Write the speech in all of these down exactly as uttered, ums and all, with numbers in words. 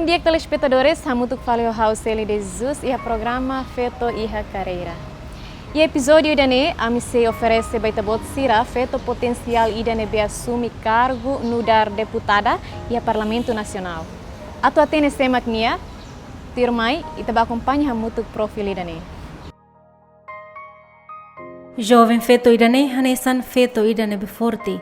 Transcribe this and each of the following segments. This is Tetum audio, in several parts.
Di'ak telespetadores, hamutuk fali ho ha'u Celi de Jesus iha programa Feto iha Karreira. Iha epizódiu ida-ne'e, ami sei oferese ba ita-boot sira feto potensiál ida ne'ebé asume kargu nu'udar deputada iha Parlamentu Nasionál. Atu hatene sé mak nia, tuirmai ita bá akompaña hamutuk perfíl ida-ne'e. Joven feto ida-ne'e hanesan feto ida ne'ebé forte,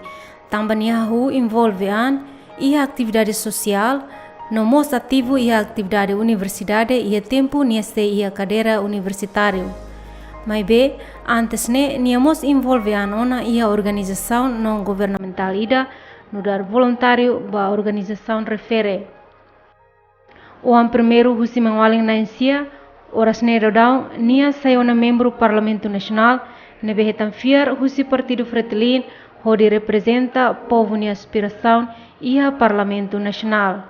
tanba nia hahú envolve an iha atividade sosiál, no mós ativu iha atividade universidade iha tempu nia sei iha kadeira universitáriu. Maibé, antes ne'e, nia mós envolve an ona iha organizasaun non-governamentál ida, nu'udar voluntáriu ba organizasaun refere. Oan primeiru husi maun-alin na'in-sia, oras ne'e daudaun nia sai ona membru Parlamentu Nasionál, ne'ebé hetan fiar husi Partidu Fretilin hodi reprezenta povu nia aspirasaun iha Parlamentu Nasionál.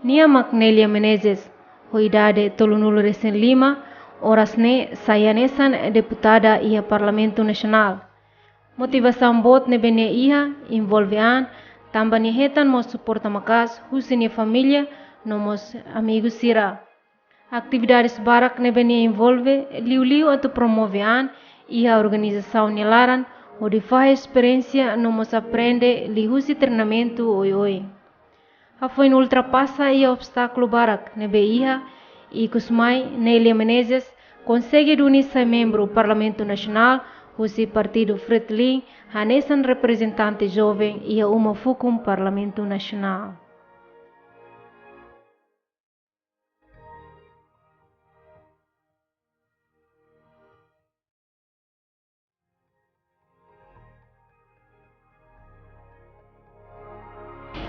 Nia mak Nélia Menezes, ho idade tolunulu-resin-lima, oras ne'e sai hanesan deputada iha Parlamentu Nasionál. Motivasaun boot ne'ebé nia iha envolve an, tanba nia hetan mós suporta maka'as husi nia família no mós amigu sira. Atividades barak ne'ebé nia envolve liuliu atu promove an iha organizasaun nia laran, hodi fahe esperiénsia no mós aprende liuhusi treinamentu oioin. Hafoin ultrapasa iha obstákulu barak ne'ebé iha, ikus mai Nélia Menezes konsege duni sai membru Parlamentu Nasionál husi Partidu Fretilin hanesan reprezentante joven iha uma fukun Parlamentu Nasionál.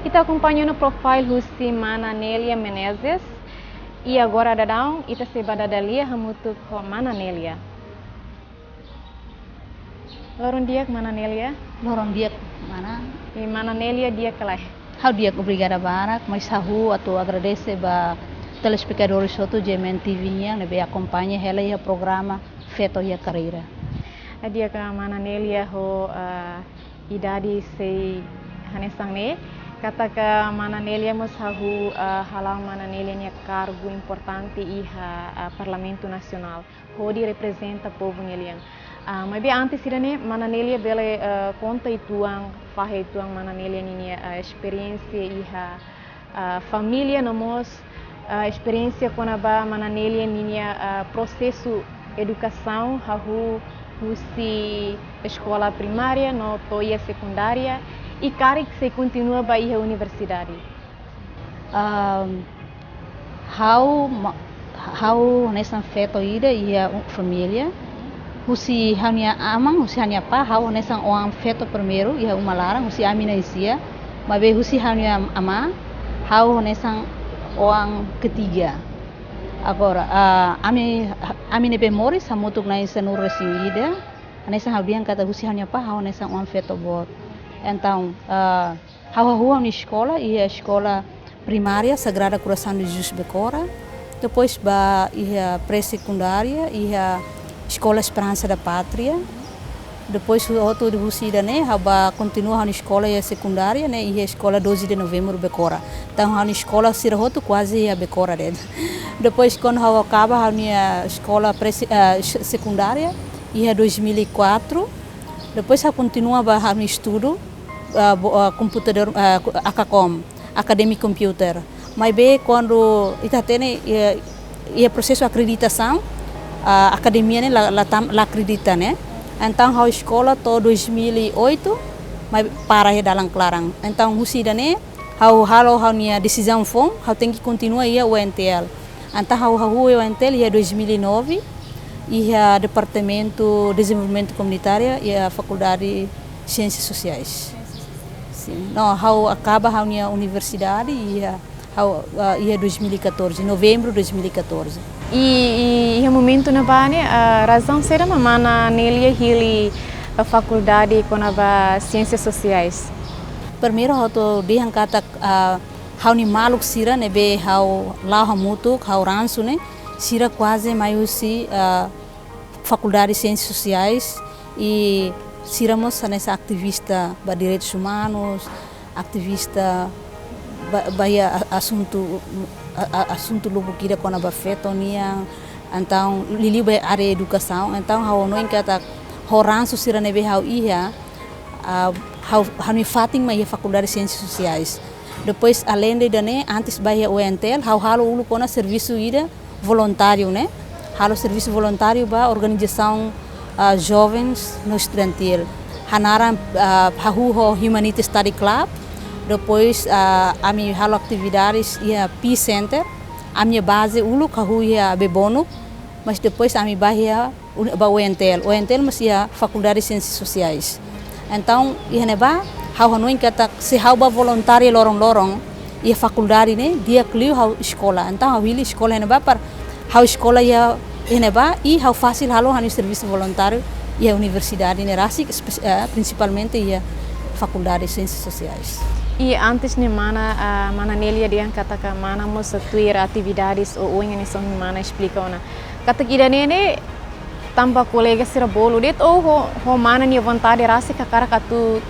Ita akompaña ona perfíl husi mana Nélia Menezes. I agora daudaun ita sei bá dada lia hamutuk ho mana Nélia. Loron di'ak, mana Nélia. Loron di'ak, mana. I mana Nélia di'ak ka lae? Ha'u di'ak, obrigada barak, mas ha'u atu agradese ba telespetadores hotu G M N T V nian ne'ebé akompaña hela iha programa Feto iha Karreira. Di'ak, mana Nélia, ho, ah, idade sei hanesan ne'e, katak mana Nélia mós hahú, ah, hala'o mana Nélia nia kargu importante iha, ah, Parlamentu Nasionál, hodi reprezenta povu nia lian. Ah, maibé antes ida-ne'e, mana Nélia bele, ah, konta uitoan, fahe uitoan mana Nélia ninia, ah, esperiénsia iha, ah, família no mós, ah, esperiénsia kona-ba mana Nélia ninia, ah, prosesu edukasaun, hahú husi eskola primária no to'o iha sekundária, i karik sei kontinua ba iha universidade. Ahm, ha'u ma-, ha'u hanesan feto ida iha u-, família. Husi ha'u-nia aman, husi ha'u-nia apá, ha'u hanesan oan feto primeiru iha uma laran, husi ami na'in-sia. Maibé husi ha'u-nia amá, ha'u hanesan oan ketiga. Agora, ah, ami, ami ne'ebé moris hamutuk na'in sanulu-resin-ida. Hanesan ha'u dehan katak husi ha'u-nia apá, ha'u hanesan oan feto boot. Entaun, ah, ha'u hahú ha'u-nia eskola iha eskola primária Sagrada Coração de Jesus Becora. Depois bá iha pré-sekundária iha Escola Esperança da Pátria. Depois hu-, hotu husi ida-ne'e, ha'u bá kontinua ha'u-nia eskola iha sekundária ne'e iha Eskola Doze de Novembro Becora. Entaun ha'u-nia eskola sira hotu kuaze iha Becora de'it. Depois kuandu ha'u akaba ha'u-nia eskola pré-se-, ah, se-, sekundária iha dois mil e quatro. Depois ha'u kontinua ba ha'u-nia estudu, ah, bo-, ah, komputadór, ah, ku-, Akakom, Akademia Komputer. Maibé kuandu ita hatene, eh, iha prosesu akreditasaun, ah, akademia ne'e la, la tam-, la akredita, ne'e. Entaun ha'u eskola to'o dois mil e oito, maibé para iha dalan klaran. Entaun husi ida-ne'e, ha'u halo ha'u-nia desizaun foun, ha'u tenke kontinua iha U N T L. Entaun ha'u hahú iha U N T L iha dois mil e nove, iha Departamentu Dezenvolvimentu Komunitáriu, iha Fakuldade Siénsias Sosiais. Sin. No, ha'u akaba ha'u-nia universidade iha, ha'u, ah, iha dois mil e catorze, novembru dois mil e catorze. I, i, iha momentu ne'ebá ne'e, ah, razaun saida mak mana Nélia hili, ah, fakuldade kona-ba Siénsias Sosiais? Primeiru, ha'u atu dehan katak, ah, ha'u-nia maluk sira ne'ebé ha'u la'o hamutuk, ha'u ransu ne'e, sira kuaze mai husi, ah, Fakuldade Siénsias Sosiais, i sira mós hanesan ativista ba direitus umanus, ativista ba, ba iha a-, asuntu, a-, a-, asuntu lubuk ida kona-ba feto nian, entaun liuliu ba área edukasaun, entaun ha'u hanoin katak ho ransu sira ne'ebé ha'u iha, ah, ha'u, ha'u-nia fatin mak iha Fakuldade Siénsias Sosiais. Depois, além de ida-ne'e, antes ba iha U N T L, ha'u halo uluk ona servisu ida voluntáriu ne'e. Halo servisu voluntáriu ba organizasaun, ah, jovens no estudantil. Hanaran, ah, hahú ho Humanity Study Club. Depois, ah, ami halo atividades iha Peace Center. Ami-nia baze uluk hahú iha Bebonuk. Mas depois ami ba iha uni-, ba U N T L. U N T L mós iha Fakuldade Siénsias Sosiais. Entaun, iha ne'ebá, ha'u hanoin katak se ha'u ba voluntáriu loron-loron iha fakuldade ne'e, di'ak liu ha'u eskola. Entaun, ha'u hili eskola iha ne'ebá para ha'u eskola iha, iha ne'ebá, i ha'u fasil halo ha'u-nia servisu voluntáriu iha universidade ne'e rasik, espe-, eh, prinsipalmente iha Fakuldade Siénsias Sosiais. I antes ne'e mana, ah, mana Nelia dehan katak mana mós tuir atividades oioin hanesan ohin mana esplika ona. Katak ida-ne'e ne'e tanba kolega sira bolu de'it ou ho, ho mana nia vontade rasik hakarak atu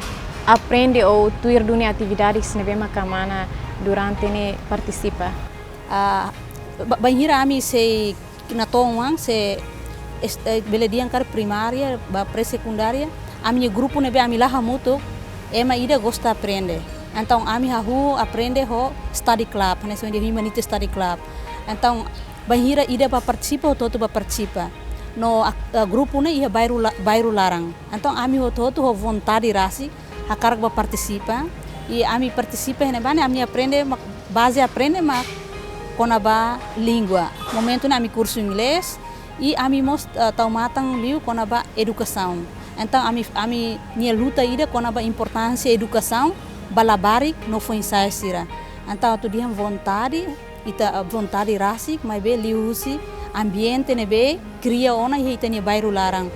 aprende ou tuir duni atividades ne'ebé maka mana durante ne'e partisipa? Ah, ba-, bainhira ami sei natoon oan, sei es-, eh, bele dehan karik primária, ba pré-sekundária, ami-nia grupu ne'ebé ami la hamutuk, ema ida gosta aprende. Entaun ami hahú aprende ho study club, hanesan dehan Humanity Study Club. Entaun, bainhira ida ba partisipa, hotu-hotu ba partisipa. No ak-, eh, grupu ne'e iha bairru la-, bairru laran. Entaun ami hotu-hotu ho vontade rasik hakarak ba partisipa. I ami partisipa iha ne'ebá ne'e ami aprende mak, baze aprende mak kona-ba língua. Momentu ne'e ami kursu inglés, i ami mós, eh, tau matan liu kona-ba edukasaun. Entaun ami, ami-nia luta ida kona-ba importánsia edukasaun ba labarik no foin-sa'e sira. Entaun atu dehan vontade, ita, eh, vontade rasik, maibé liuhusi ambiente ne'ebé kria ona iha ita-nia bairru laran.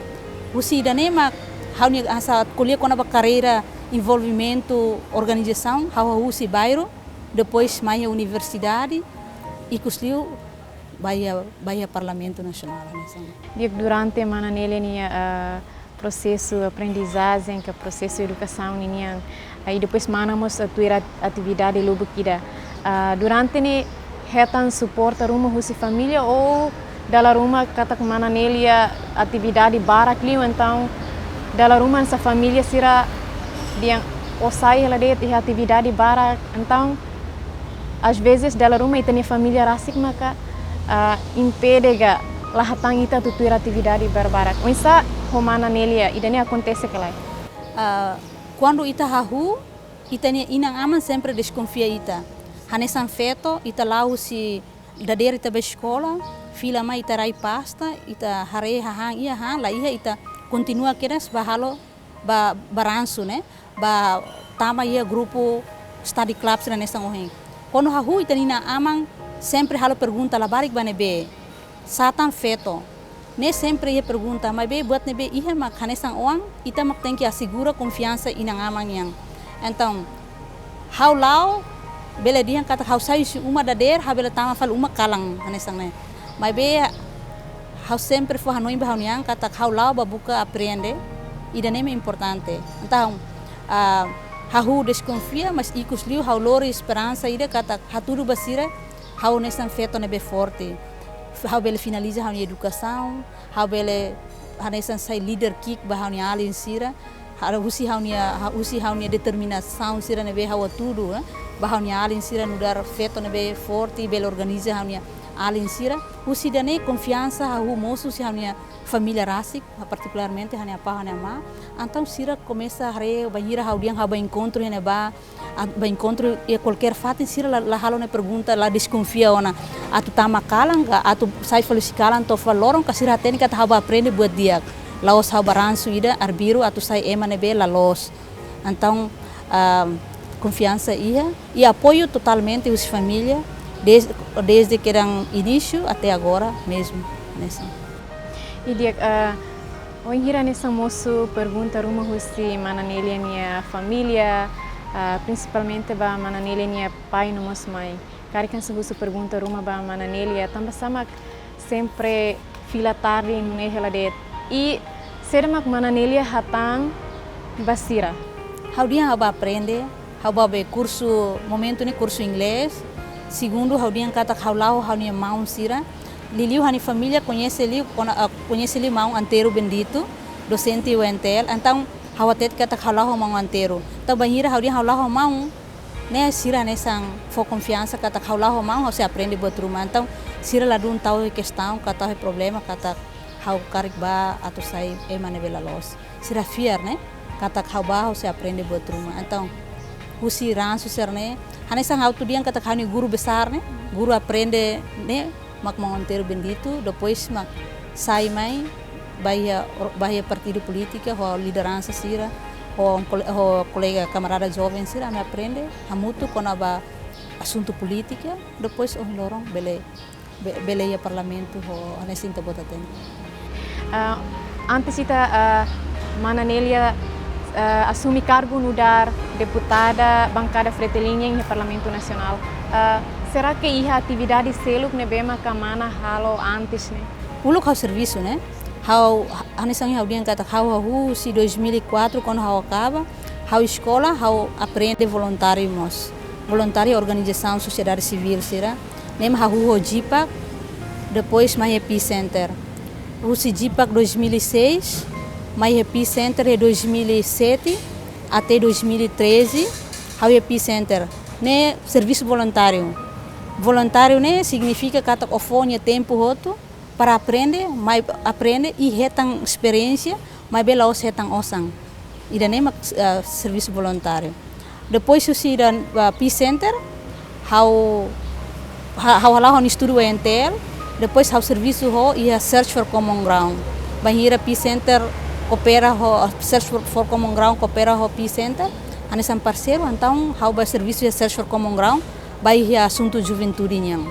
Husi ida-ne'e mak ha'u-nia hanesan ko'alia kona-ba karreira envolvimentu organizasaun, ha'u husi bairru, depois mai iha universidade, ikus liu ba iha, ba iha Parlamentu Nasionál, hanesan. Di'ak, durante mana Nelia nia, ah, prosesu aprendizajen ka prosesu edukasaun ninian, ah, i depois mana mós, ah, tuir at-, atividade lubuk ida. Ah, durante ne'e hetan suporta ruma husi família ou dala ruma katak mana Nelia atividade barak liu, entaun dala ruma hanesan família sira dehan ó sai hela de'it iha atividade barak, entaun às vezes dala ruma ita-nia família rasik maka, ah, impede ka la hatán ita atu tuir atividade barbarak. Oinsá ho mana Nelia, ida-ne'e akontese ka lae? Ah, kuandu ita hahú, ita-nia inan-aman sempre deskonfia ita. Hanesan feto, ita la'o husi dadeer ita ba eskola, fila mai ita rai pasta, ita haree hahán iha han, la iha ita kontinua kedas ba halo ba, ba ransu ne'e, ba tama iha grupu study club sira hanesan ohin. Kuandu hahú ita-nia inan-aman sempre halo pergunta labarik ba ne'ebé, sá tan feto. Ne'e sempre iha pergunta, maibé buat ne'ebé iha mak hanesan oan, ita mak tenke asegura konfiansa inan-aman nian. Entaun, ha'u la'o, bele dehan katak ha'u sai husi uma dadeer, ha'u bele tama fali uma kalan, hanesan ne'e. Maibé ha'u sempre fó hanoin ba ha'u-nia an katak ha'u la'o ba buka aprende, ida-ne'e mak importante. Entaun, ah, hahú deskonfia, mas ikus liu ha'u lori esperansa ida katak hatudu ba sira, ha'u hanesan feto ne'ebé forte. Ha'u bele finaliza ha'u-nia edukasaun, ha'u bele hanesan sai líder ki'ik ba ha'u-nia alin sira. Ha'u husi ha'u-nia, ha'u husi ha'u-nia determinasaun sira ne'ebé ha'u hatudu, eh, ba ha'u-nia alin sira nu'udar feto ne'ebé forte, bele organiza ha'u-nia alin sira. Husi ida-ne'e konfiansa hahú mosu husi ha'u-nia família rasik, partikularmente ha'u-nia apá, ha'u-nia amá. Entaun sira komesa haree, bainhira ha'u dehan ha'u ba enkontru iha ne'ebá, ah, ba enkontru iha kualkér fatin, sira la, la halo ne'e pergunta, la deskonfia ona. Atu tama kalan ka, atu sai fali husi kalan to'o fali loron ka, sira hatene katak ha'u ba aprende buat di'ak. La'ós ha'u ba ransu ida arbiru atu sai ema ne'ebé la loos. Entaun, ah, konfiansa iha, i apoiu totalmente husi família, des-, desde kedan inísiu até agora mesmu, hanesan. I di'ak, ah, bainhira hanesan mosu pergunta ruma husi mana Nelia nia família, ah, prinsipalmente ba mana Nelia nia pai no mós mãe. Karik hanesan husu pergunta ruma ba mana Nelia, tanba sá mak sempre fila tarde nune'e hela de'it. I saida mak mana Nelia hatán ba sira? Ha'u dehan ha'u ba aprende, Ha'u bá be kursu, momentu ne'e kursu inglés. Segundu, ha'u dehan katak ha'u la'o ho ha'u-nia maun sira. Liuliu ha'u-nia família koñese liu, kona, ah, koñese liu maun Antero Bendito, dosente U N T L. Entaun, ha'u hatete katak ha'u la'o ho maun Antero. Entaun, bainhira ha'u dehan ha'u la'o ho maun, ne'e sira hanesan fó konfiansa katak ha'u la'o ho maun, ha'u sei aprende buat ruma. Entaun, sira ladún tau iha kestaun, ka tau iha problema, katak ha'u karik bá atu sai ema ne'ebé la loos. Sira fiar, ne'e? Katak ha'u bá ha'u sei aprende buat ruma. Entaun, husi ransu sira-ne'e, hanesan ha'u atu dehan katak ha'u-nia guru besar ne'e, guru aprende ne'e, mak maun Antero Bendito, depois mak sai mai, bá iha or-, bá iha partidu polítika, ho lideransa sira, ho kole-, ho kolega kamarada joven sira, ami aprende hamutuk kona-ba asuntu polítika, depois ohin loron bele be-, bele iha parlamentu ho hanesan ita-boot hatene. Ah, antes ita, ah, mana Nélia, ah, asume kargu nu'udar deputada bankada Fretilin iha Parlamentu Nasionál. Ah, será ke iha atividade seluk ne'ebé maka mana halo antes ne'e? Uluk ha'u servisu, ne'e? Ha'u, hanesan ha'u dehan katak ha'u hahú husi dois mil e quatro, kuandu ha'u akaba, ha'u eskola, ha'u aprende voluntáriu mós. Voluntáriu organizasaun sosiedade sivíl sira. Ne'e mak ha'u hahú ho GPAC, depois mai iha Peace Center. Husi GPAC dois mil e seis, mai iha Peace Center iha dois mil e sete, até dois mil e treze, ha'u iha Peace Center. Ne'e servisu voluntáriu. Voluntáriu ne'e signifika katak ó fó ó-nia tempu hotu para aprende, mai aprende i hetan esperiénsia, maibé la'ós hetan osan. Ida-ne'e mak, eh, servisu voluntáriu. Depois husi ida, eh, Peace Center, ha'u, ha-, ha'u hala'o ha'u-nia estudu U N T L, depois ha'u servisu ho iha Search for Common Ground. Bainhira Peace Center koopera ho, Search for, for Common Ground koopera ho Peace Center, hanesan parseiru, entaun ha'u bá servisu iha Search for Common Ground, bá iha asuntu juventude nian.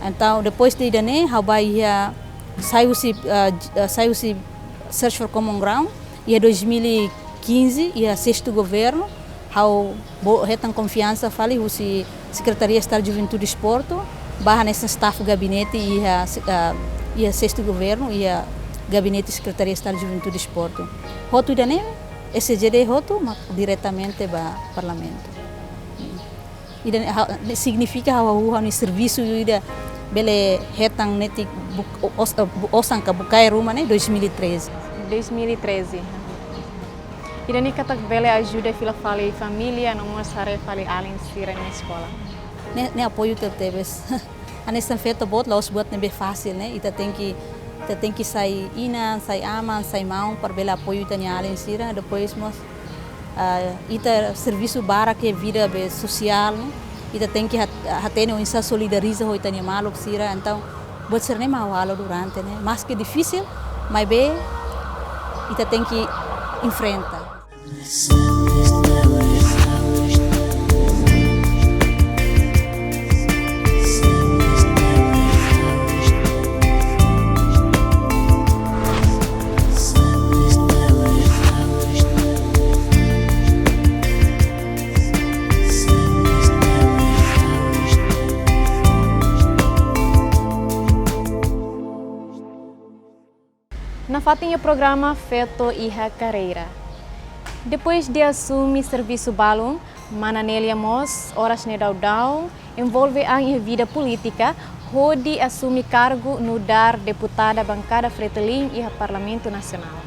Entaun, depois de ida-ne'e, ha'u bá iha, sai husi, ah, j-, ah, sai husi Search for Common Ground, iha dois mil e quinze, iha sestu governu, ha'u bá hetan konfiansa fali husi Sekretaria Estadu Juventude Desportu, bá hanesan staff gabinete iha, ah, iha sestu governu, iha gabinete Sekretaria Estadu Juventude Desportu. Hotu ida-ne'e, S J D hotu, mak diretamente ba parlamentu. Ida-ne'e ha-, ne'e signifika ha'u hahú ha'u-nia servisu ida bele hetan netik buk-, os-, eh, bu-, osan ka bukae ruma ne'e dois mil e treze. Dois mil e treze. Ida-ne'e katak bele ajuda fila fali família, no mós haree fali alin sira-nia eskola. Ne'e, ne'e apoiu tebetebes. Hanesan feto boot la'ós buat ne'ebé fasil, ne'e? Ita tenke, ita tenke sai inan, sai aman, sai maun para bele apoiu ita-nia alin sira, depois mós ah, ita servisu barak iha vida be sosiál, ne'e? Ita tenke hat-, hatene oinsá solidariza ho ita-nia maluk sira. Entaun, buat sira-ne'e mak ha'u halo durante, ne'e? Maske difisil, maibé ita tenke enfrenta. Nafatin iha programa Feto iha Karreira. Depois de asume servisu balun, Mana Nélia mós, oras ne'e daudaun, envolve an iha vida polítika, hodi asume kargu nu'udar deputada bankada Fretilin iha Parlamentu Nasionál.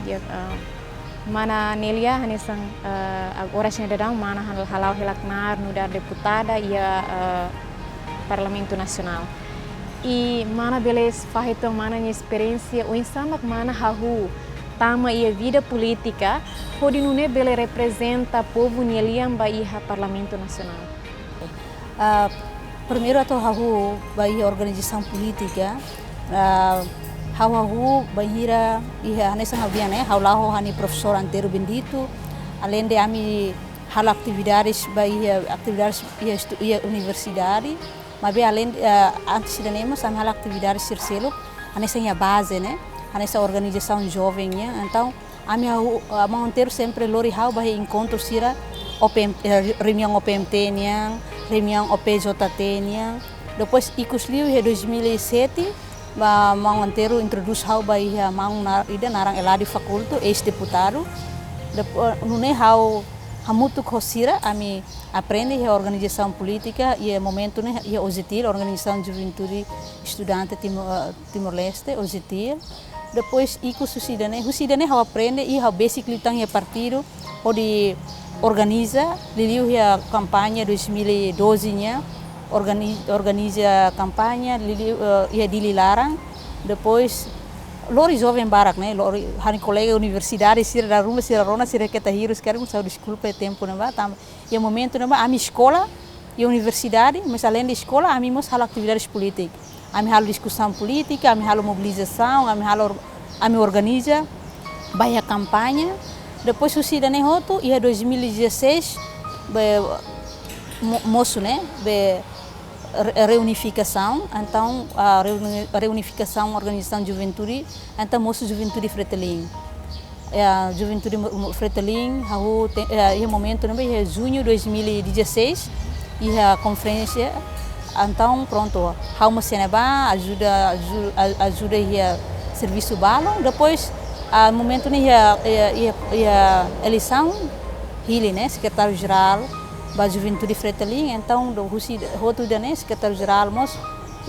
Di'ak, ah, Mana Nélia, hanesan, ah, oras ne'e daudaun, mana hal-, hala'o hela knaar nu'udar deputada iha, ah, Parlamentu Nasionál. I mana bele fahe uitoan mana-nia esperiénsia, oinsá mak mana hahú tama iha vida polítika, hodi nune'e bele reprezenta povu nia lian ba iha Parlamentu Nasionál. Ah, primeiru atu hahú ba iha organizasaun polítika, ah, ha'u hahú bainhira iha hanesan ha'u dehan ne'e, ha'u la'o ho ha'u-nia profesór Antero Bendito, aleinde ami halo atividades ba iha, atividades iha estu-, iha universidade, maibé aleinde, eh, antes ida-ne'e mós ami halo atividade sira seluk, hanesan iha baze ne'e, hanesan organizasaun joven nian. Entaun, ami hahú, eh, maun Antero sempre lori ha'u ba iha enkontru sira, O P M, eh, reuniaun O P M T nian, reuniaun O P J T nian. Depois, ikus liu iha dois mil e sete, ba maun Antero introdús ha'u ba iha maun na-, ida naran Eladio Faculto, eis-deputadu. Depo-, nune'e ha'u Hamutuk ho sira, ami aprende iha organizasaun polítika, iha momentu ne'e, iha OJETIL, Organizasaun Juventude Estudante Timor, eh, Timor-Leste, OJETIL. Depois, ikus husi ida-ne'e, husi ida-ne'e ha'u aprende, i ha'u besik liután iha partidu, hodi organiza, liuliu iha kampaña dois mil e doze nian, organi-, organiza kampaña, liuliu, eh, iha Dili laran, depois, lori joven barak, ne'e, lori, ha'u-nia kolega universidade, sira dala ruma, sira rona, sira keta hirus, karik mós ha'u deskulpa iha tempu ne'ebá, tanba iha momentu ne'ebá, ami eskola, iha universidade, mas aleinde eskola, ami mós halo atividades polítika. Ami halo diskusaun polítika, ami halo mobilizasaun, ami halo, ami organiza, ba iha kampaña. Depois husi ida-ne'e hotu, iha dois mil e dezasseis, be, mo-, mosu, ne'e, be, re-, reunifikasaun, entaun, a reuni-, reunifikasaun organizasaun juventude, entaun mosu Juventude Fretilin. Eh, Juventude mo-, mo-, Fretilin, ha'u te-, eh, iha momentu ne'ebá, iha juñu dois mil e dezasseis, iha konferénsia, entaun, prontu, ha'u mós iha ne'ebá, ajuda, aju-, a-, ajuda iha servisu balun, depois, ah, momentu ne'e iha, iha, iha, iha eleisaun, hili, ne'e, sekretáriu jerál ba Juventude Fretilin, entaun, do, husi, hotu ida-ne'e, sekretáriu jerál mós,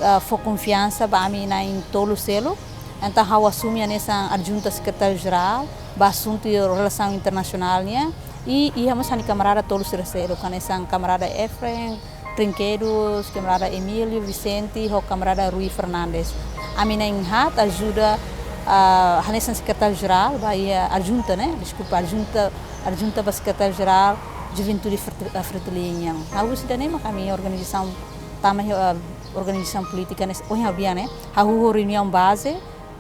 ah, fó konfiansa ba ami na'in tolu seluk, entaun ha'u asume hanesan adjunta sekretáriu jerál, ba asuntu relasaun internasionál nian, i, i iha mós ha'u-nia kamarada tolu sira seluk, hanesan kamarada Efraim Trinquedos, kamarada Emílio Vicente, ho kamarada Rui Fernandes. Ami na'in haat ajuda, ah, hanesan sekretáriu jerál, ba iha adjunta, ne'e? Deskulpa, adjunta, adjunta ba sekretáriu jerál, Juventude Fret-, ah, Fretilin nian. Ha'u husi ida-ne'e mak ami organizasaun tama iha, ah, organizasaun polítika ne'e, ohin ha'u dehan, ne'e, hahú ho reuniaun baze,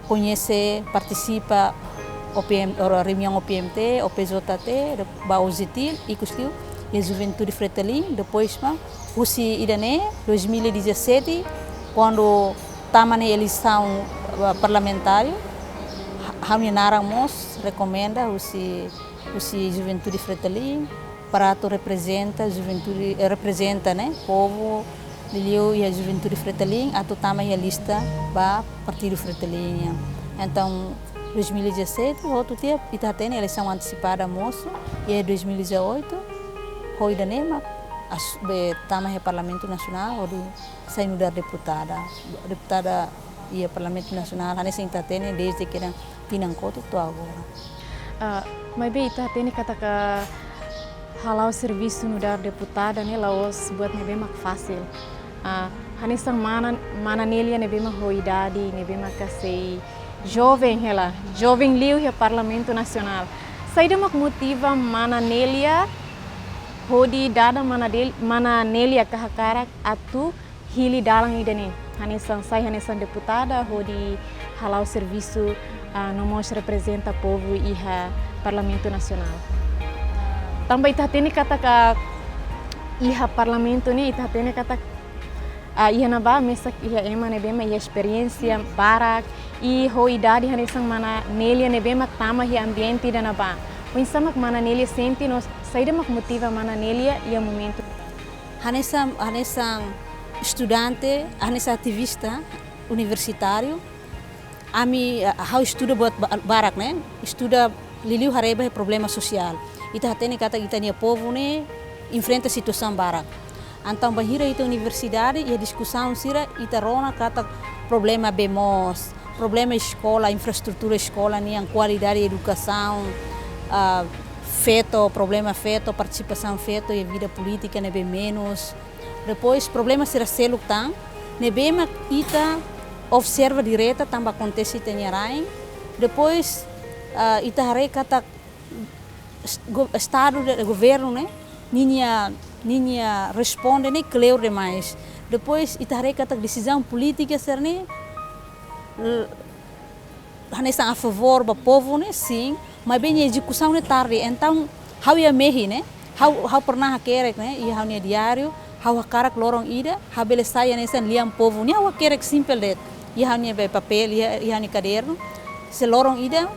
koñese, partisipa, O P M, ora reuniaun O P M T, O P J T, ba OJETIL, ikus liu, iha Juventude Fretilin, depois mak, husi ida-ne'e, dois mil e dezassete, kuandu tama ona eleisaun, ah, parlamentáriu, ha-, ha'u-nia naran mós rekomenda, husi, husi Juventude Fretilin, para atu reprezenta juventude, eh, reprezenta, ne'e, povu, liuliu iha Juventude Fretilin, atu tama iha lista ba Partidu Fretilin nian. Entaun, dois mil e dezassete, hotu tiha, ita hatene eleisaun antesipada mosu, iha dois mil e dezoito, ho ida-ne'e mak, as-, be tama iha Parlamentu Nasionál, hodi sai nu'udar deputada. Deputada iha Parlamentu Nasionál, hanesan ita hatene, dezde kedan tinan kotuk to'o agora. Ah, maibé ita hatene katak hala'o servisu nu'udar deputada ne'e la'ós buat ne'ebé mak fasil. Ah, hanesan mana, mana Nélia ne'ebé mak ho idade, ne'ebé mak sei joven hela, joven liu iha Parlamentu Nasionál. Saida mak motiva mana Nélia hodi dada mana Del-, mana Nélia hakarak atu hili dalan ida-ne'e, hanesan sai hanesan deputada hodi hala'o servisu, ah, no mós reprezenta povu iha Parlamentu Nasionál. Tanba ita hatene katak iha Parlamentu ne'e, ita hatene katak, ah, iha ne'ebá mesak iha ema ne'ebé mak iha esperiénsia barak, i ho idade hanesan mana Nélia ne'ebé mak tama iha ambiente ida-ne'ebá. Oinsá mak mana Nélia sente no saida mak motiva mana Nélia iha momentu hanesan, hanesan estudante, hanesan ativista universitáriu, ami, ah, ha'u estuda buat ba-, barak, ne'e? Estuda liuliu haree ba problema sosiál. Ita hatene katak ita-nia povu ne'e enfrenta situasaun barak. Entaun bainhira ita universidade, iha diskusaun sira, ita rona katak problema bee moos, problema eskola, infraestrutura eskola nian, kualidade edukasaun, ah, feto, problema feto, partisipasaun feto iha vida polítika ne'ebé menus. Depois, problema sira seluk tan, ne'ebé mak ita observa direta tanba akontese ita-nia rain. Depois, ah, ita haree katak est-, go-, estadu de governu ne'e, ninia, ninia responde ne'e kleur demais. Depois, ita haree katak desizaun polítika sira-ne'e, l-, hanesan a favór ba povu ne'e, sin, maibé nia ezekusaun ne'e tarde. Entaun, ha'u iha mehi ne'e, ha'u, ha'u pernah hakerek ne'e, iha ha'u-nia diáriu, ha'u hakarak loron ida, ha'u bele sai hanesan lian povu. Ne'e ha'u hakerek simples de'it. Iha ha'u-nia be papél, iha, iha ha'u-nia kadernu, se loron ida,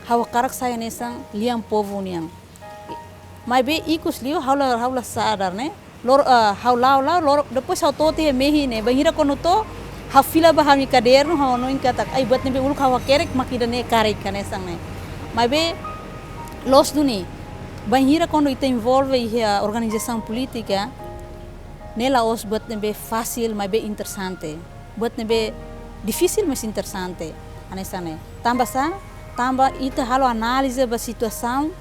ha'u hakarak sai hanesan lian povu nian. Maibé ikus liu ha'u la, ha'u la sadar ne'e. Lor-, ah, ha'u la'o, la'o, lor-, depois ha'u to'o tiha iha mehi ne'e. Bainhira kuandu to'o, ha'u fila ba ha'u-nia kadernu, ha'u hanoin katak, ai, buat ne'ebé uluk ha'u hakerek mak ida-ne'e karik hanesan ne'e. Maibé loos duni. Bainhira kuandu ita envolve iha organizasaun polítika, ne'e la'ós buat ne'ebé fasil, maibé interesante. Buat ne'ebé difisil, mas interesante. Hanesan ne'e. Tanba sá, tanba ita halo análize ba situasaun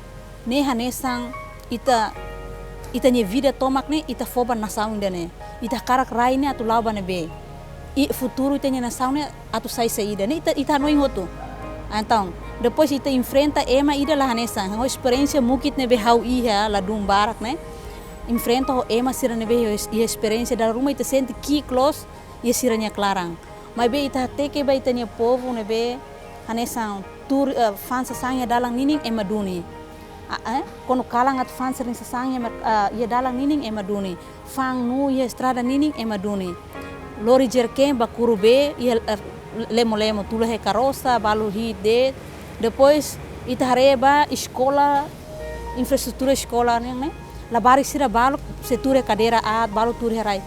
ne'e hanesan ita, ita-nia vida tomak ne'e, ita fó ba nasaun ida-ne'e. Ita hakarak rai ne'e atu la'o ba ne'ebé. I futuru ita-nia nasaun ne'e atu sai saida. Ne'e ita, ita hanoin hotu. Entaun, depois ita enfrenta ema ida la hanesan. Ho esperiénsia mukit ne'ebé ha'u iha, ladún barak ne'e. Enfrenta ho ema sira ne'ebé iha, iha esperiénsia dala ruma ita sente ki'ik loos iha sira-nia klaran. Maibé ita hateke ba ita-nia povu ne'ebé hanesan tuur, eh, fa'an sasán iha dalan ninin ema duni. Ah, eh, kuandu kalan atu fa'an sira-nia sasán iha mer-, ah, iha dalan ninin ema duni. Fa'an nuu iha estrada ninin ema duni. Lori jerken ba kuru bee iha, eh, lemo-lemo, tula iha karosa, balu hi'it de'it. Depois ita haree ba eskola, infraestrutura eskola nian ne'e. Labarik sira balu sei tuur iha kadeira aat, balu tuur iha rai.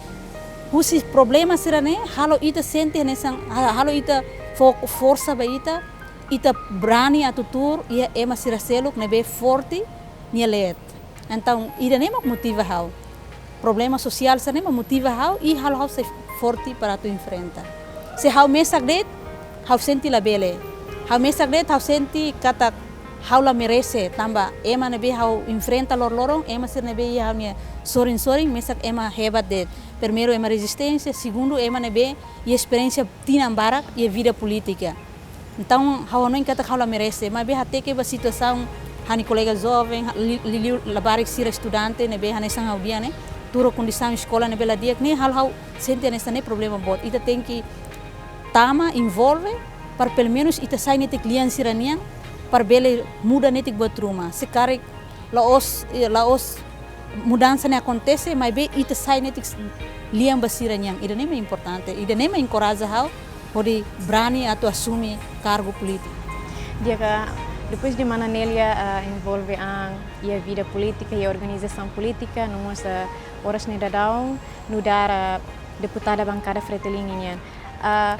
Husi problema sira-ne'e, halo ita sente hanesan, ha-, halo ita fó forsa ba ita, ita brani atu tuur iha ema sira seluk ne'ebé forte nia leet. Entaun, ida-ne'e mak motiva ha'u. Problema sosiál sira-ne'e mak motiva ha'u i halo ha'u sai forte para atu enfrenta. Se ha'u mesak de'it, ha'u sente labele. Ha'u mesak de'it, ha'u sente katak ha'u la merese, tanba ema ne'ebé ha'u enfrenta loroloron, ema sira ne'ebé iha ha'u-nia sorin-sorin, mesak ema hebat de'it. Primeiru ema rezisténsia, segundu ema ne'ebé iha esperiénsia tinan barak iha vida polítika. Entaun, ha'u hanoin katak ha'u la merese, maibé hateke ba situasaun ha'u-nia kolega joven, ha-, li-, liuliu labarik sira estudante ne'ebé hanesan ha'u dehan ne'e, tuur ho kondisaun eskola ne'ebé la di'ak ne'e, halo ha'u sente hanesan ne'e problema boot. Ita tenke tama, envolve, para pelumenus ita sai netik lian sira-nian, para bele muda netik buat ruma. Se karik la'ós, eh, la'ós mudansa ne'e akontese, maibé ita sai netik lian ba sira-nian. Ida-ne'e mak importante, ida-ne'e mak enkoraja ha'u hodi brani atu asume kargu polítiku. Di'ak, depois de mana Nélia, ah, envolve an iha vida polítika, iha organizasaun polítika, no mós, ah, oras ne'e daudaun nu'udar, ah, deputada bankada Fretilin nian. Ah,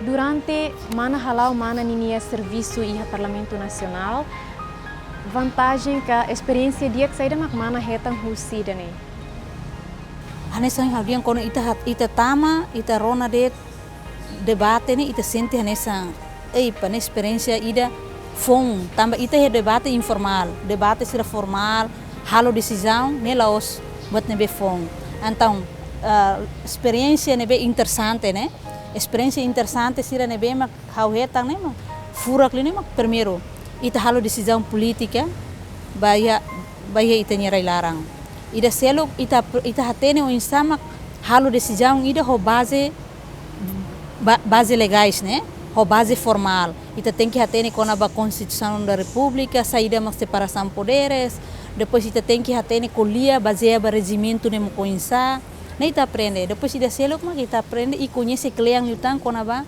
durante mana hala'o mana ninia servisu iha Parlamentu Nasionál, vantajen ka esperiénsia di'ak saida mak mana hetan husi ida-ne'e? Hanesan ha'u dehan, kuandu ita hat-, ita tama, ita rona de'it debate ne'e, ita sente hanesan, ei, pa ne'e esperiénsia ida foun, tanba ita iha debate informál, debate sira formál, halo desizaun ne'e la'ós buat ne'ebé foun. Entaun, ah, esperiénsia ne'ebé interesante, ne'e? Esperiénsia interesante sira ne'ebé mak ha'u hetan ne'e mak, furak liu ne'e mak, primeiru, ita halo desizaun polítika ba iha, ba iha ita-nia rai-laran. Ida seluk, ita, ita hatene oinsá mak halo desizaun ida ho baze, ba-, baze legais, ne'e? Ho baze formál. Ita tenke hatene kona-ba Konstituisaun da Repúblika, saida mak separasaun poderes, depois ita tenke hatene ko'alia bazeia ba rejimentu ne'e mak oinsá. Ne'e ita aprende. Depois ida seluk mak ita aprende i koñese kle'an liután kona-ba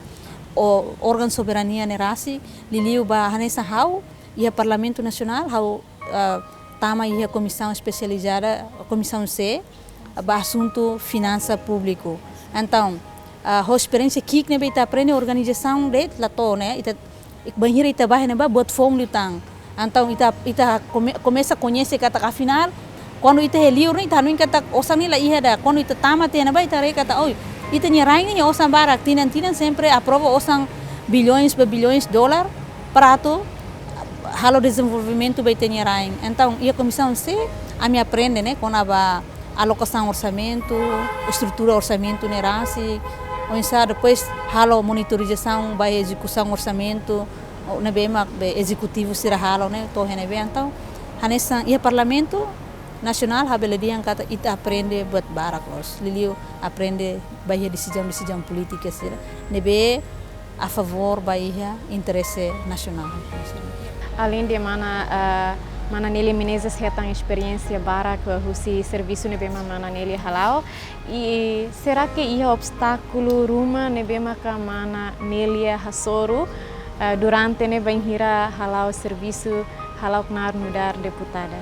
o órgaun soberania ne'e rasik, liuliu ba hanesan ha'u, iha Parlamentu Nasionál, ha'u, ah, tama iha komisaun espesializada, Komisaun C, ba asuntu finansa públiku. Entaun, ah, ho esperiénsia ki'ik ne'ebé ita aprende, organizasaun de'it la to'o, ne'e, ita, bainhira ita bá iha ne'ebá buat foun liután. Entaun ita, ita kome-, komesa koñese katak afinál, kuandu ita iha liur ne'e ita hanoin katak osan ne'e la iha ida. Kuandu ita tama tiha ne'ebá ita haree katak, oi, ita-nia rain ne'e iha osan barak, tinan-tinan sempre aprova osan bilhões ba bilhões dolar para atu halo dezenvolvimentu ba ita-nia rain. Entaun, iha Komisaun C, ami aprende, ne'e, kona-ba alokasaun orsamentu, estrutura orsamentu ne'e rasik, oinsá depois halo monitorizasaun ba ezekusaun orsamentu, o ne'ebé mak be ezekutivu sira halo ne'e, to'o iha ne'ebé. Entaun, hanesan iha Parlamentu Nasionál ha'u bele dehan katak ita aprende buat barak loos, liuliu aprende ba iha desizaun-desizaun polítika sira ne'ebé a favór ba iha interese nasionál. Aleinde mana, ah, mana Nélia Menezes hetan esperiénsia barak, ah, husi servisu ne'ebé mak mana Nélia hala'o, i será que iha obstákulu ruma ne'ebé maka mana Nélia hasoru, ah, durante ne'e bainhira hala'o servisu, hala'o knaar nu'udar deputada?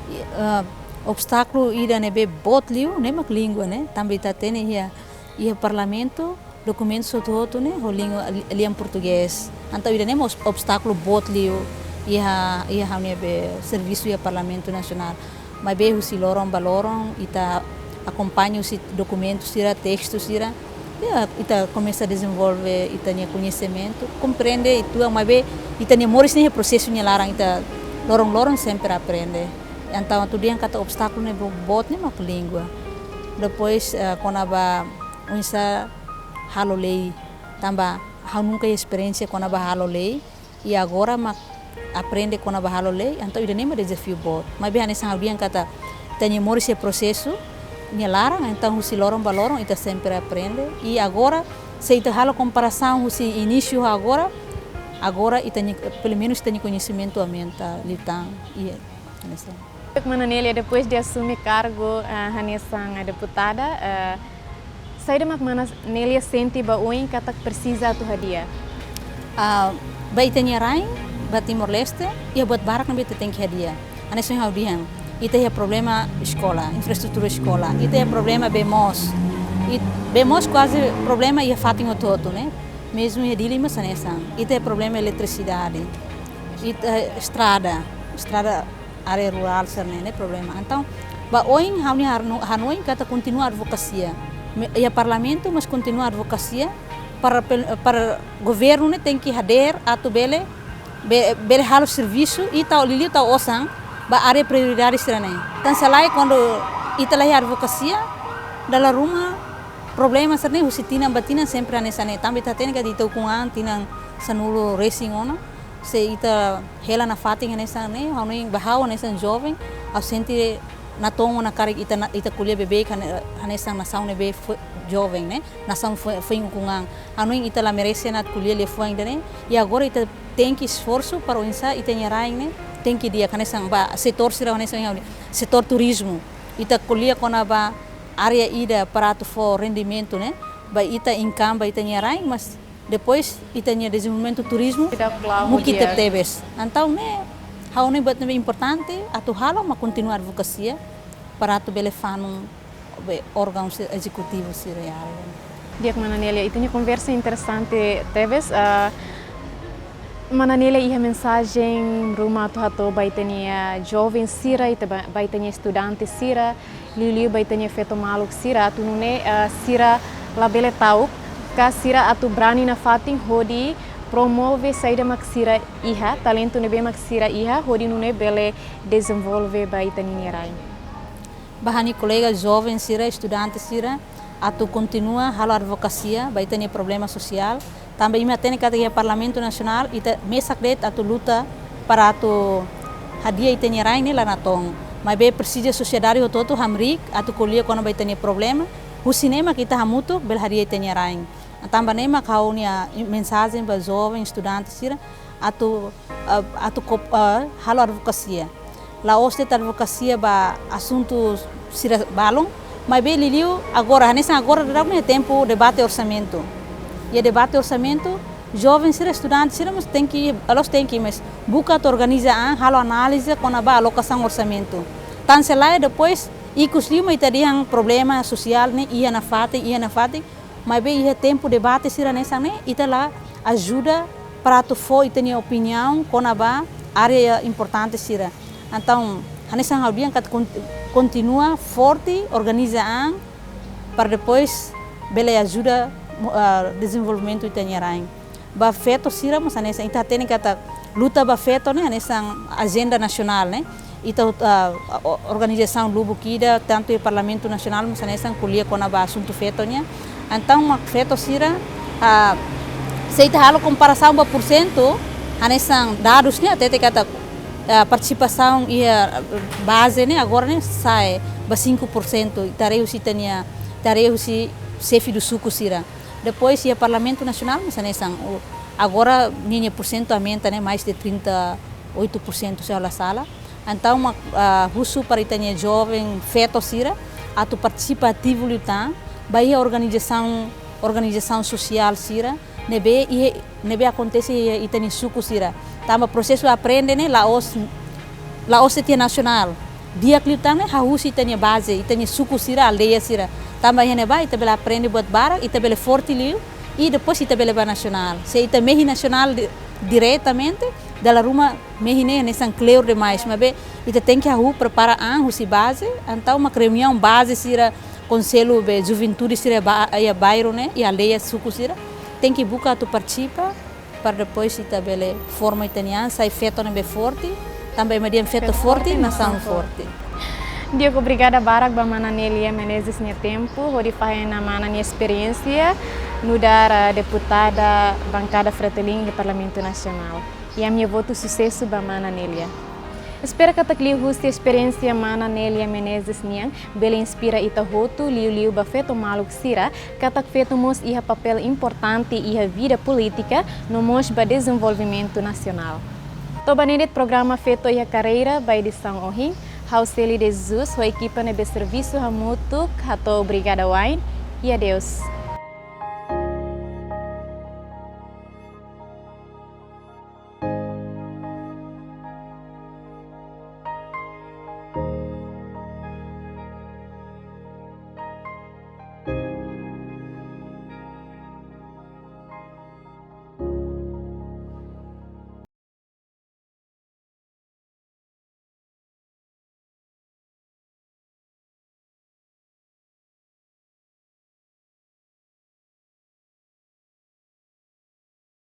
I, ah, obstákulu ida ne'ebé boot liu ne'e mak língua, ne'e? Tanba ita hatene iha, iha Parlamentu, dokumentus hotu-hotu ne'e ho língua li-, lian portugés. Entaun ida-ne'e mak obs-, obstákulu boot liu. iha, iha ha'u-nia be servisu iha Parlamentu Nasionál. Maibé husi loron ba loron, ita akompaña husi dokumentu sira, testu sira, ya, ita komesa dezenvolve ita-nia koñesimentu, komprende uitoan, maibé ita-nia moris ne'e prosesu nia laran, ita loron-loron sempre aprende. Entaun, atu dehan katak obstákulu ne'e bo-, boot ne'e mak língua. Depois, eh, kona-ba oinsá halo lei, tanba ha'u nunka iha esperiénsia kona-ba halo lei, i agora mak aprende kona-ba halo lei, entaun ida-ne'e mak dezafiu boot. Maibé hanesan ha'u dehan katak ita-nia moris iha prosesu nia laran, entaun husi loron ba loron ita sempre aprende. I agora, se ita halo komparasaun husi inísiu ho agora, agora ita-nia, pelumenus ita-nia koñesimentu aumenta liután. Iya, hanesan. Mana Nélia, depois de asume kargu, ah, hanesan deputada, ah, saida mak mana Nélia sente ba oin katak presiza atu hadi'a? Ah, ba ita-nia rain, ba Timor-Leste, iha buat barak ne'ebé ita tenke hadi'a. Hanesan ha'u dehan, ita iha problema eskola, infraestrutura eskola, ita iha problema bee moos. It-, bee moos kuaze problema iha fatin hotu-hotu, ne'e? Mezmu iha Dili mós hanesan. Ita iha problema eletrisidade. Ita, eh, estrada, estrada área rurál sira-ne'e, ne'e problema. Entaun, ba oin, ha'u-nia hanu-, hanoin katak kontinua advokasia. Me-, iha Parlamentu, mas kontinua advokasia para pel-, para governu ne'e tenke hadeer atu bele, be-, bele halo servisu i tau liuliu tau osan ba área prioridade sira-ne'e. Tansá lae kuandu ita la iha advokasia, dala ruma problema sira-ne'e husi tinan ba tinan sempre hanesan ne'e. Tanba ita hatene katak ita ukun an tinan sanulu-resin ona. Se ita hela nafatin hanesan ne'e, ha'u-nia ba ha'u hanesan joven, ha'u sente natoon ona karik ita na-, ita ko'alia beibeik hane-, hanesan nasaun ne'ebé fo-, joven, ne'e? Nasaun fo-, foin ukun an. Ha'u hanoin ita la merese ona ko'alia liafuan ida-ne'e, i agora ita tenke esforsu para oinsá ita-nia rain ne'e tenke di'ak, hanesan ba setór sira hanesan ha'u dehan, setór turizmu. Ita ko'alia kona-ba área ida para atu fó rendimentu, ne'e? Ba ita income, ba ita-nia rain, mas depois ita-nia dezenvolvimentu turizmu mukit tebes. Entaun ne'e, ha'u hanoin buat ne'ebé importante atu halo mak kontinua advokasia para atu bele fanun be órgaun se-, ezekutivu sira iha área. Di'ak mana Nélia, ita-nia konversa interesante tebes, ah, mana Nélia iha mensajen ruma atu hato'o ba ita-nia joven sira, ita ba, ba ita-nia estudante sira, liuliu ba ita-nia feto maluk sira, atu nune'e, eh, sira labele ta'uk, ka sira atu brani nafatin hodi promove saida mak sira iha, talentu ne'ebé mak sira iha, hodi nune'e bele dezenvolve ba ita-nia rain. Ba ha'u-nia kolega joven sira, estudante sira, atu kontinua halo advokasia ba ita-nia problema sosiál, tanba imi hatene katak iha Parlamentu Nasionál, ita mesak de'it atu luta para atu hadi'a ita-nia rain ne'e la natoon. Maibé presiza sosiedade hotu-hotu hamriik atu ko'alia kona-ba ita-nia problema, husi ne'e mak ita hamutuk bele hadi'a ita-nia rain. Tanba ne'e mak ha'u-nia mensajen ba joven, estudante sira, atu, eh, atu kop-, eh, halo advokasia. La'ós de'it advokasia ba asuntu sira balun, maibé liuliu agora, hanesan agora daudaun ne'e tempu debate orsamentu. Iha debate orsamentu, joven sira, estudante sira mós tenke, la'ós tenke, mas buka atu organiza an, halo análize kona-ba alokasaun orsamentu. Tansá lae depois, ikus liu mak ita dehan problema sosiál ne'e iha nafatin, iha nafatin, maibé iha tempu debate sira hanesan ne'e, ita la ajuda para atu fó ita-nia opiniaun kona-ba área importante sira. Entaun, hanesan ha'u dehan katak kon-, kontinua forte, organiza an, para depois bele ajuda mo-, ah, dezenvolvimentu ita-nia rain. Ba feto sira mós hanesan, ita hatene katak luta ba feto ne'e hanesan ajenda nasionál, ne'e? Ita, ah, o-, organizasaun lubuk ida, tantu iha Parlamentu Nasionál mós hanesan ko'alia kona-ba asuntu feto nian. Entaun mak feto sira, ah, se ita halo komparasaun ba porsentu, hanesan dadus ne'e hatete katak, ah, partisipasaun iha baze ne'e agora ne'e sa'e ba cinco por cento, ita haree husi ita-nia, ita haree husi xefe do suku sira. Depois iha Parlamentu Nasionál mós hanesan, o, agora ninia porsentu aumenta, ne'e, mais de trinta e oito por cento, se ha'u la sala. Entaun mak, ah, husu para ita-nia joven feto sira atu partisipa ativu liután ba iha organizasaun, organizasaun sosiál sira ne'ebé iha, ne'ebé akontese iha ita-nia suku sira. Tanba prosesu aprende ne'e la'ós, la'ós de'it iha nasionál. Di'ak liután ne'e hahú husi ita-nia baze, ita-nia suku sira, aldeia sira. Tanba iha ne'ebá ita bele aprende buat barak, ita bele forte liu, i depois ita bele ba nasionál. Se ita mehi nasionál di-, diretamente, Dala ruma mehi ne'e hanesan kleur demais, maibé ita tenke hahú prepara an husi baze, entaun mak reuniaun baze sira, konsellu be juventude sira ba, iha bairru ne'e, iha aldeia, suku sira, tenke buka atu partisipa, para depois ita bele forma ita-nia an sai feto ne'ebé forte, tanba ema dehan feto forte, nasaun forte. Di'ak, obrigada barak ba mana Nélia Menezes nia tempu, hodi fahe ona mana nia esperiénsia nu'udar, ah, deputada bankada Fretilin iha Parlamentu Nasionál. I ami-nia votu susesu ba mana Nélia. Espera katak liuhusi esperiénsia mana Nélia Menezes nian bele inspira ita hotu, liuliu ba feto maluk sira, katak feto mós iha papél importante iha vida polítika, no mós ba dezenvolvimentu nasionál. To'o ba ne'e de'it programa Feto iha Karreira ba edisaun ohin, ha'u Celi de Jesus, ho ekipa ne'ebé servisu hamutuk, hato'o obrigada wa'in, i adeus.